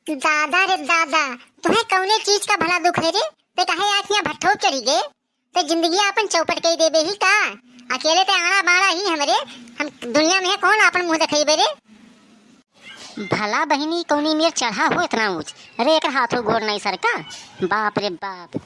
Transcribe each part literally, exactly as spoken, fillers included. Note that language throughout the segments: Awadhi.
दादा रे दादा, तुहे कौने चीज का भला दुख है रे? ते काहे आँखियाँ भट्ठो चढ़ी गए? ते जिंदगी आपन चौपट कई देबे ही का? अकेले ते आड़ा बाड़ा ही हमरे, हम दुनिया में है कौन आपन मुँह देखेबे रे? भला बहिनी कौनी मेर चढ़ा हो इतना ऊँच? अरे एकर हाथो गोड़ नहीं सरका। बाप रे बाप।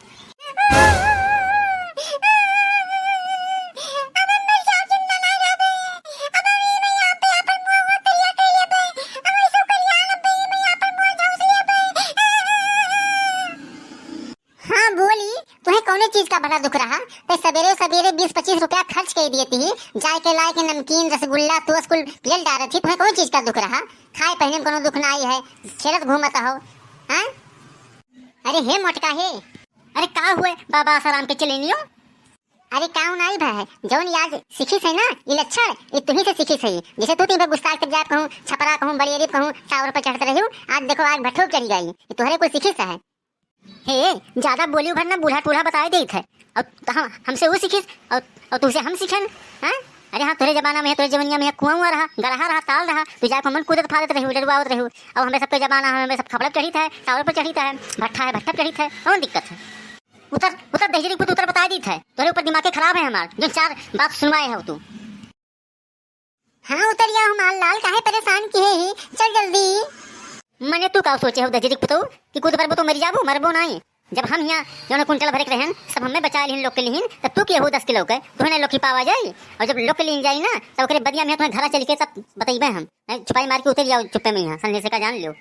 हाँ बोली, तुहे कौने चीज का बड़ा दुख रहा? ते सबेरे सबेरे बीस पच्चीस रुपया खर्च कर दिए ती, जाए के लाए के नमकीन, रसगुल्ला, तोस कुल पियल डारत ही, तुहे कौन चीज का दुख रहा? खाए पहने में कोनो दुख ना आई है, खेलत घूमत हो, हाँ? अरे हे मोटका हे, अरे का हुए बाबा आसाराम के चलेनियो? अरे काऊ नाई भा है, जौन ई आज सीखिस है ना, ई लक्षण, ई तुही से सीखिस है। जैसे तू तीन गुस्सा के जात कहूँ, छपरा कहूँ, बड़ेरी कहूँ, टावर पर चढ़त रही, आज देखो आज भट्ठो चढ़ी गई, ई तोहरे कुल सीखिस है। हे, ज्यादा बोली भर ना बूढ़ा टूढ़ा बताए देत है। और त हम, हमसे वो सीखिस और, और तुमसे हम सीखन, हाँ? अरे हाँ, तोरे जमाना में, तोरे जवनिया में कुआं हुआ रहा, गड़हा रहा, ताल रहा, तू जाके मन कूदत फादत रही, डरवावत रही। अब हमें सबके जमाना है, हमें सब खपड़ा चढ़ी था, टावर पर चढ़ी था, भट्ठा है, भट्ठा चढ़ी था, कौन दिक्कत है? उतर, उतर दहिजरी पुत, उतर बताए दीत है, तोरे ऊपर दिमाग के खराब है हमार, जो चार बात सुनवाए हो तू। हाँ उतर जाओ हमार लाल, काहे परेशान किहे ही, चल जल्दी। मने तू का सोचे हो दहिजरी पुतऊ कि कूद परबो तो मरी जाबो, मरबो नाई। जब हम यहाँ जौन कुंटल भरे के रहन, सब हमें बचा लिहिन लोग के लिहिन, तब तू के हो दस किलो के, तुहने लोग की पावा जाई। और जब लोग के लिहिन जाई ना, तब ओकरे बदिया में तुम्हें घरा चल के तब बतइबे हम। नहीं, छुपाई मार के उतर जाओ चुप्पे में यहाँ, संदेश का जान लियो।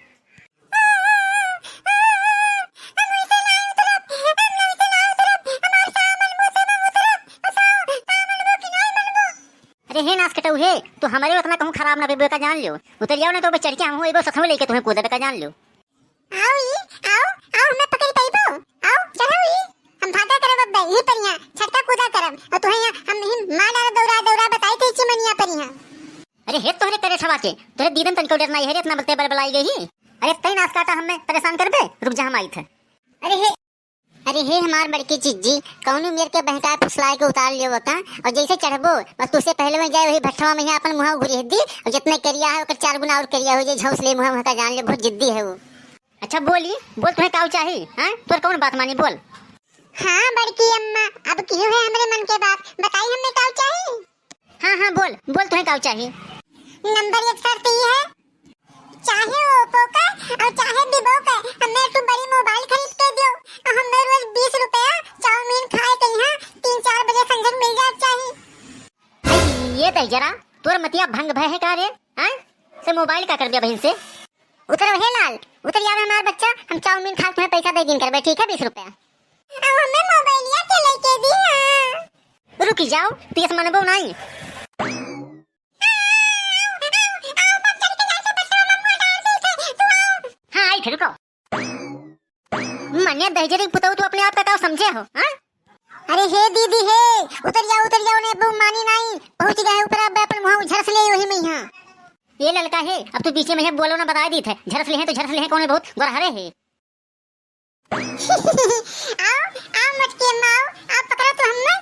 अरे हे नास कटऊ हे, तू हमारे उतना कहूँ खराब ना पेबे का जान लियो। उतर जाओ ना तो बे चढ़ के हम एगो सथवे लेके तुम्हें कूदबे का जान लियो। आओ ई, आओ, आओ, हमें पकड़ पइबो। आओ, चढ़ो ई। हम भागा करब अब बे, यही पर यहाँ छटका कूदा करब। और तुहे यहाँ हम यही मार डालो दौड़ा दौड़ा बताई थे चिमनिया पर यहाँ। अरे हे तोहरे करे छवा के, तोहरे दीदन तनिको डर नहीं है रे, इतना बलते बलबलाई गई ही। अरे तई नास काटा हमें परेशान करबे, रुक जा हम आई थे। अरे हे, अरे हे हमार बड़की जिज्जी, कौनो मेर के बहकाए फुसलाए के उतार लियो का? और जैसे चढ़बो, बस तुझसे पहले में जाए वही भट्ठवा में यहाँ अपन मुँह घुरी दी, और जितने करिया है ओकर चार गुना और करिया हो जाए, झौस ले मुँह का जान ले, बहुत जिद्दी है वो। अच्छा बोली, बोल तुम्हें काऊ चाही, हाँ? तोर कौन बात मानी, बोल। हाँ बड़की अम्मा, अब किहू है हमरे मन के बात, बताई हमें काऊ चाही? हाँ, हाँ, बोल, बोल, तुम्हें काऊ चाही? नंबर एक शर्त ई है, चाहे Oppo का और चाहे Vivo का, हमें तू बड़ी mobile खरीद के दियो और हमें रोज बीस रुपया चाउमीन खाए के यहाँ तीन चार बजे संझक मिल जाए चाही। अरे, ये दहिजरा, तोर मतिया भंग भय है का रे? हाँ? से mobile का कर दिया बहिन से? उतर हे लाल, उतर यार हमार बच्चा, हम चाउमीन खा के तुम्हें पैसा दे दिन करबे, ठीक है, बीस रुपया। अब हमें मोबाइलिया के लेके दी हाँ। रुकी जाओ, तू ये मानबो नहीं। हाँ, आई थे, रुको। मने दहिजरी पुतऊ, तू अपने आप का का समझे हो, हाँ? अरे हे दीदी हे, उतर जाओ, उतर जाओ, ने अब मानी नहीं, पहुँच गए ऊपर, अब अपन मुँह झरस ले वही में यहाँ। ये ललका है, अब तू बीचे में है, बोलो ना, बता दी थे, झरस ले हैं तो झरस ले हैं, कौन बहुत गोरहरे है। आओ, आओ मटकी अम्मा, आओ, आओ पकड़ो तो हमें।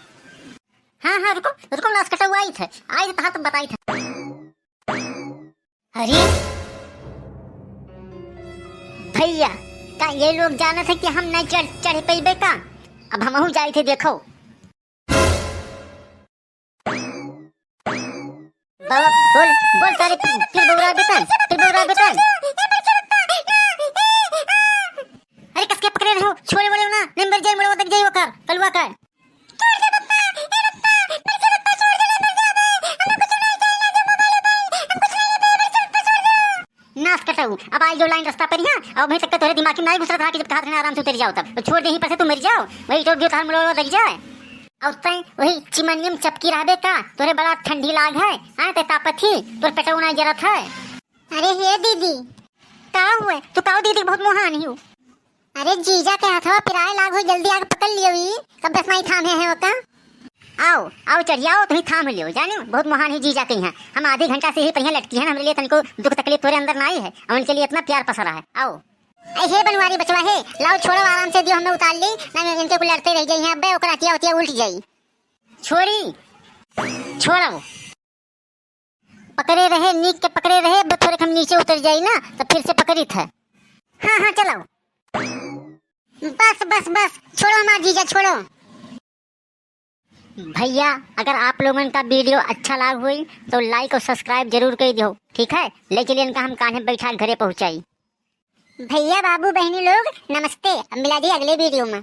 हाँ, हाँ, रुको, रुको, नास कटऊ आई थे, आई थे, तहाँ तो बताई थे। अरे भैया, का ये लोग जानत है कि हम नहीं चढ़, चढ़ पइबे का? अब हमहू जाई थे, देखो। बाबा, बोल, बोल सारे, फिर, फिर बौरा बेटन, फिर बौरा बेटन। अरे, कसके पकड़े रहो, छोड़े वोड़े ना, नहीं मर जाए, मुड़वा दग जाए ओकर, कलुआ का। नास कटऊ, अब आई जो लाइन रास्ता पर यहाँ, अब अभी तक का तोरे दिमाग में नहीं घुस रहा था कि जब कहा था ना आराम से उतर जाओ तब, तो छोड़ दे यहीं पर से, तू मर जाओ, वही तो जो थार मुड़वा दग जाए। और तैं वही चिमनियम चपकी रहबे का? तोरे बड़ा ठंडी लाग है, हाँ, ते तापत ही, तोर पेटवा नहीं जरत है। अरे हे दीदी। का हुए? तू काऊ दीदी बहुत मोहान ही हो। अरे जीजा के हथवा पिराए लाग हो, जल्दी आके पकड़ लियो ई, कब दस माई थामे है ओका। आओ, आओ चढ़ियाओ, तुम्ही थाम लियो, जाने बहुत मोहान ही जीजा के यहाँ। हम आधी घंटा से ही पहिया लटकी हैं, हमरे लिए तनिको दुख तकलीफ तोरे अंदर ना आई है, और उनके लिए इतना प्यार पसरा है। आओ। ए, हे बनवारी बचवा हे, लाओ छोड़ो, आराम से दियो, हमें उतार ली, ना इनके को लड़ते रह जाई हैं, अबे ओकर अतिया उतिया उल्ट जाई। छोड़ी, छोड़ो। पकड़े रहे, नीक के पकड़े रहे, अब थोड़े हम नीचे उतर जाई ना, तो फिर से पकड़ी था। हाँ, हाँ, चलो। बस, बस, बस, छोड़ो हमार जीजा, छोड़ो। भइया, अगर आप लोगन का video अच्छा लाग होई तो like और subscribe जरूर कइ दियो, ठीक है? ले चलिए इनका हम कान्हे बैठा घरे पहुँचाई। भइया, बाबू, बहिनी लोग, नमस्ते। अब मिला जाई अगले video में।